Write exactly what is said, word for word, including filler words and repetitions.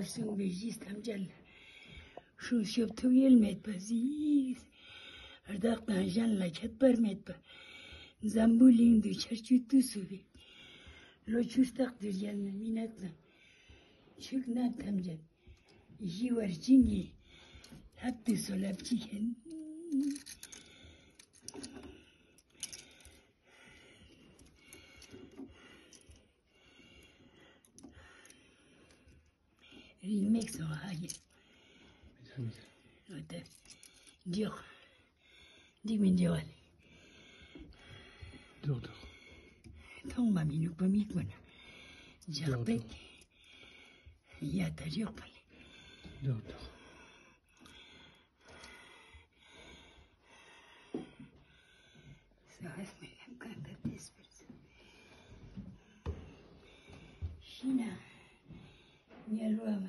གསུངས་པའི་གཞི་ཐམས་ཅད་ལ། སྲུང་སྐྱོབ་ཐུགས་ཡལ་མེད་པ་གཟིགས། བདག་དང་གཞན་ལ་ཁྱད་པར་མེད་པ། འཛམ་བུ་གླིང་འདི་ཆར་ཆུ་དུས་སུ་བབ། ལོ་ཆུ་རྟག་ཏུ་བཞད་ན་མི་ནག་དང་། ཕྱུགས་ནག་ཐམས་ཅད་ཞི་བར་བྱིན་གྱིས་བརླབ་ཏུ་གསོལ་ལ་ཕྱི་ཁེན། རིང་མེད་སོང་ཧ་གི། འོ་ད། འཇོག་འགྲིག་མི་འཇོག་པ་ལེ། འཇོག་འཇོག་མཐོང་མ་མི་ནུག་པ་མིག་པ་ན། འཇོག་འཇོག་པེ། ཡ་ད་འཇོག་པ་ལེ། འཇོག་འཇོག་ཤི་ན་དམྱལ་བ་མ།